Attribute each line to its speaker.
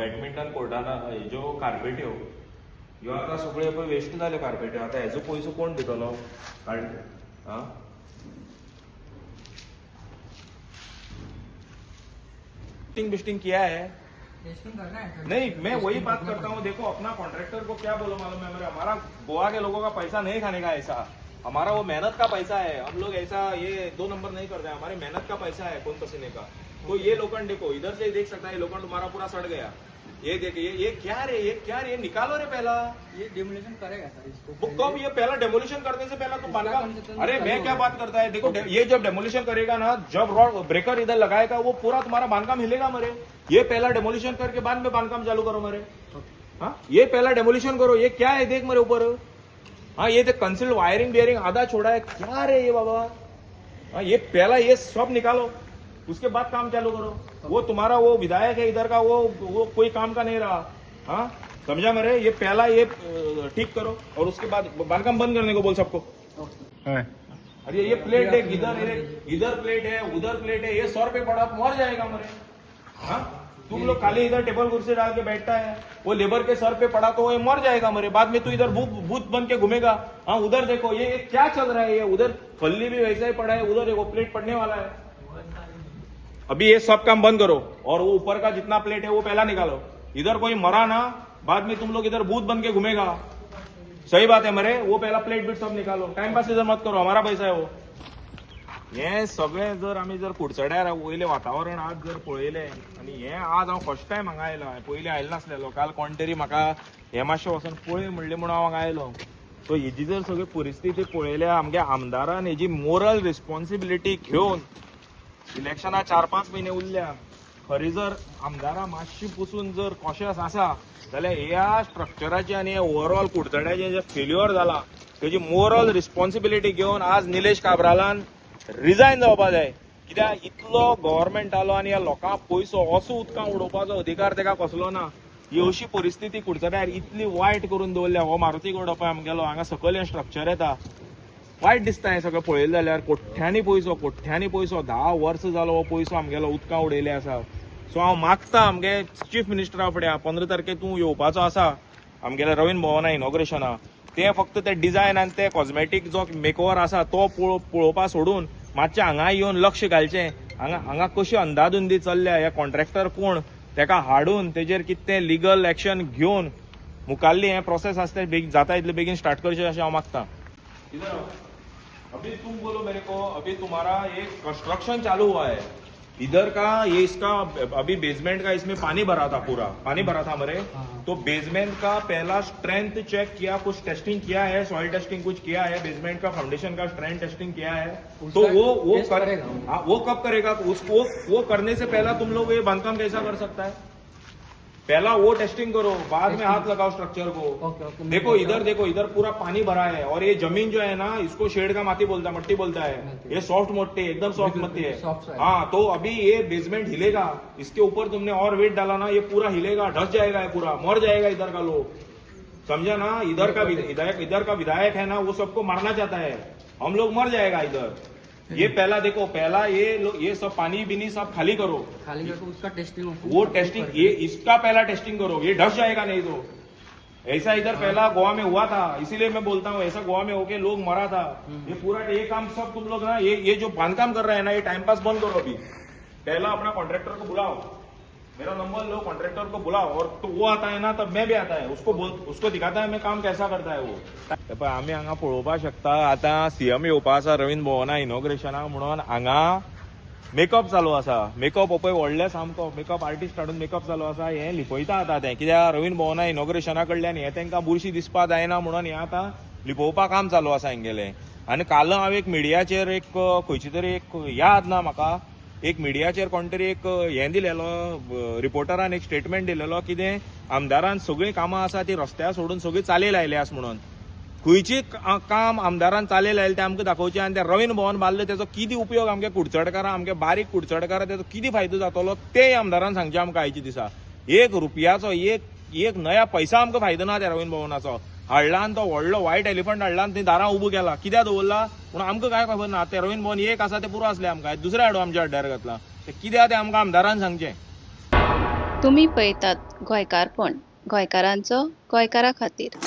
Speaker 1: Badminton कोर्टान हेज्यो कार्पेट्यो ह्यो आतां सगळ्यो पळय वेस्ट जाल्यो कार्पेट्यो. आतां हेजो पयसो कोण दितलो? काड आं टेस्टिंग बिस्टिंग किया है?
Speaker 2: टेस्टिंग करना है सर।
Speaker 1: नहीं, मैं वही बात करता हूँ। देखो, अपना कॉन्ट्रैक्टर को क्या बोलो मालूम है मेरे? हमारा गोवा के लोगों का पैसा नहीं खाने का ऐसा। हमारा वो मेहनत का पैसा है। हम लोग ऐसा ये दो नंबर नहीं करते। हमारे मेहनत का पैसा है, कौन पसीने का। तो ये लोखंड देखो, इधर से ही देख सकता है, ये लोखंड तुम्हारा पूरा सड़ गया। ये देख, ये क्या रे, ये क्या रे? ये निकालो रे पहला।
Speaker 2: ये डिमोलिशन करेगा सर इसको।
Speaker 1: वो कब? ये पहला डेमोलिशन करने से पहला तुम
Speaker 2: इसका
Speaker 1: बांधकाम
Speaker 2: कम से कम
Speaker 1: अरे, मैं
Speaker 2: चालू
Speaker 1: क्या
Speaker 2: होगा।
Speaker 1: बात करता है? देखो, ये जब डेमोलिशन करेगा ना, जब रॉड ब्रेकर इधर लगाएगा, वो पूरा तुम्हारा बांधकाम हिलेगा मरे। ये पहला डेमोलिशन करके बाद में बांधकाम चालू करो मरे। हाँ, ये पहला डेमोलिशन करो। ये क्या है, देख मेरे ऊपर। हाँ, ये देख, कंसील्ड वायरिंग बियरिंग आधा छोड़ा है। क्या रे ये बाबा? हाँ, ये पहला ये सब निकालो, उसके बाद काम चालू करो। वो तुम्हारा वो विधायक है इधर का, वो कोई काम का नहीं रहा। हाँ, समझा मेरे? ये पहला ये ठीक करो और उसके बाद बांधकाम बंद करने को बोल सबको। अरे, ये प्लेट है इधर, ये इधर प्लेट है, उधर प्लेट है। ये 100 रुपए पड़ा, मर जाएगा मरे। हाँ, तुम लोग खाली इधर टेबल कुर्सी डाल के बैठता है। वो लेबर के सर पे पड़ा तो वो मर जाएगा मरे। बाद में तू इधर भूत भूत बन के घूमेगा। हाँ, उधर देखो, ये क्या चल रहा है? ये उधर फल्ली भी वैसा ही पड़ा है। उधर एक प्लेट पड़ने वाला है अभी। ये सब काम बंद करो और वो ऊपर का जितना प्लेट है वो पहला निकालो। इधर कोई मरा ना, बाद में तुम लोग इधर भूत बन के घूमेगा। सही बात है मरे। वो पहला प्लेट बीट सब निकालो। टाइम पास इधर मत करो, हमारा पैसा है वो। हें सगळें जर आमी जर कुडचड्यार वयलें वातावरण आज जर पळयलें आनी हें आज हांव फर्स्ट टायम हांगा आयलो. हांवें पयलीं आयलो नासलेलो. काल कोण तरी म्हाका हें मातशें वचोन पळय म्हणलें म्हणून हांव हांगा आयलो. सो हेजी जर सगळी परिस्थिती पळयल्या, आमगे आमदारान हेजी मोरल रिस्पॉन्सिबिलिटी घेवन, इलेक्शना 4-5 म्हयने उरल्या, खरी जर आमदारां मातशी पसून जर कॉशियस आसा जाल्यार ह्या स्ट्रक्चराचें आनी ओवरऑल कुडचड्याचें जें फेल्युअर जाला तेजी मोरल रिस्पॉन्सिबिलिटी घेवन आज निलेश काब्रालान रिजायन जावपा जाय. कित्याक इतलो गव्हर्मेंटालो आनी ह्या लोकांक पयसो असो उदकां उडोवपाचो अधिकार तेका कसलो ना. ही अशी परिस्थिती कुडचड्यार इतली वायट करून दवरल्या. हो मारुती गौड पळय आमगेलो, हांगा सकयल हें स्ट्रक्चर येता. वायट दिसता हें सगळें पळयलें जाल्यार. कोट्यांनी पयसो, कोट्यांनी पयसो, 10 वर्सां जालो हो पयसो आमगेलो उदकां उडयले आसा. सो हांव मागता आमगे चीफ मिनिस्टरा फुडें, 15 तारखेर तूं येवपाचो आसा आमगेल्या रवींद्र भवना इनॉग्रेशना, ते फक्त ते डिजायन आनी ते कॉस्मेटीक जो मेकओवर आसा तो पळोवपा सोडून मातशें हांगा येवन लक्ष घालचें. हांगा हांगा कशी अंदाधुंदी चल्ल्या, हे कॉन्ट्रॅक्टर कोण तेका हाडून तेजेर कितें लिगल एक्शन घेवन मुखाल्ली हें प्रोसेस आसा तें बेगीन जाता इतले बेगीन स्टार्ट करचें अशें हांव मागता. इधर आओ। अभी तुम बोलो मेरे को, अभी तुम्हारा ये कंस्ट्रक्शन चालू हुआ है इधर का, ये इसका अभी बेसमेंट का, इसमें पानी भरा था, पूरा पानी भरा था हमारे।
Speaker 2: हाँ।
Speaker 1: तो बेसमेंट का पहला स्ट्रेंथ चेक किया? कुछ टेस्टिंग किया है? सॉइल टेस्टिंग कुछ किया है? बेसमेंट का, फाउंडेशन का स्ट्रेंथ टेस्टिंग किया है? तो
Speaker 2: उसका
Speaker 1: वो
Speaker 2: टेस्ट
Speaker 1: कर,
Speaker 2: करेगा वो।
Speaker 1: हाँ, वो कब करेगा? उसको वो करने से पहला तुम लोग ये बांधकाम कैसा कर सकता है? पहला वो टेस्टिंग करो, बाद में हाथ लगाओ स्ट्रक्चर को।
Speaker 2: ओके ओके मैं
Speaker 1: देखो,
Speaker 2: बोलता
Speaker 1: इधर
Speaker 2: हूँ।
Speaker 1: देखो, इधर पूरा पानी भरा है और ये जमीन जो है ना, इसको शेड का माटी बोलता है, मट्टी बोलता है।
Speaker 2: मट्टी।
Speaker 1: ये सॉफ्ट मट्टी, एकदम सॉफ्ट
Speaker 2: बिल्कुल,
Speaker 1: मट्टी है।
Speaker 2: बिल्कुल, soft soil।
Speaker 1: हाँ, तो अभी ये बेसमेंट हिलेगा। इसके ऊपर तुमने और वेट डाला ना, ये पूरा हिलेगा, ढस जाएगा, ये पूरा मर जाएगा इधर का लोग। समझा ना? इधर का विधायक, इधर का विधायक है ना, वो सबको मारना चाहता है। हम लोग मर जाएगा इधर। ये पहला देखो, पहला ये सब पानी बिनी सब खाली करो।
Speaker 2: खाली करके उसका टेस्टिंग।
Speaker 1: वो टेस्टिंग, ये इसका पहला टेस्टिंग करो। ये ढस जाएगा नहीं तो। ऐसा इधर पहला गोवा में हुआ था, इसीलिए मैं बोलता हूँ। ऐसा गोवा में होके लोग मरा था। ये पूरा ये काम सब तुम लोग ना, ये जो बांधकाम कर रहे हैं ना, ये टाइम पास बंद करो अभी। पहला अपना कॉन्ट्रैक्टर को बुलाओ, मेरा नंबर लो, कॉन्ट्रैक्टर को बुलाओ और तो वो आता है ना, तब मैं भी आता है। उसको बोल, उसको दिखाता है मैं काम कैसा करता है वो। हे पळय, आमी हांगा पळोवपाक शकता, आतां सीएम येवपा आसा रवींद्र भवना इनॉग्रेशनाक म्हणून हांगा मेकअप चालू आसा. मेकअप हो पळय व्हडले सामको मेकअप आर्टिस्ट हाडून मेकअप चालू आसा. हें लिपयता आतां तें, कित्याक रवींद्र भवना इनॉग्रेशना कडल्यान हें तांकां बुरशी दिसपा जायना म्हणून हें आतां लिपोवपा काम चालू आसा हेंगेलें. आनी काल हांव एक मिडियाचेर एक खंयची तरी एक याद ना म्हाका, एक मिडियाचेर कोण तरी एक हें दिलेलो, रिपोर्टरान एक स्टेटमेंट दिलेलो, कितें आमदारान सगळीं कामां आसा ती रस्त्यार सोडून सगळीं चाली लायली आसा म्हणून. खंयची काम आमदारान चाली लायले तें आमकां दाखोवचें. आनी तें रवींद्र भवन बांदलें तेजो कितें उपयोग आमगे कुडचडकारां, आमगे बारीक कुडचडकारां, तेजो कितें फायदो जातलो तें आमदारान सांगचें आमकां आयच्या दिसा. एक रुपयाचो, एक एक नया पैसा आमकां फायदो ना त्या रवींद्र भवनाचो. हाडला आनी तो व्हडलो व्हायट एलिफंट हाडला आनी थंय दारां उबो केला. कित्याक दवरला पूण आमकां कांय खबर ना. तें रवींद्र भवन एक आसा तें पुरो आसलें आमकां, दुसरें हाडून आमच्या अड्ड्यार घातलां. तें कित्याक तें आमकां आमदारान सांगचें.
Speaker 3: तुमी पळयतात गोंयकारपण, गोंयकारांचो गोंयकारा खातीर.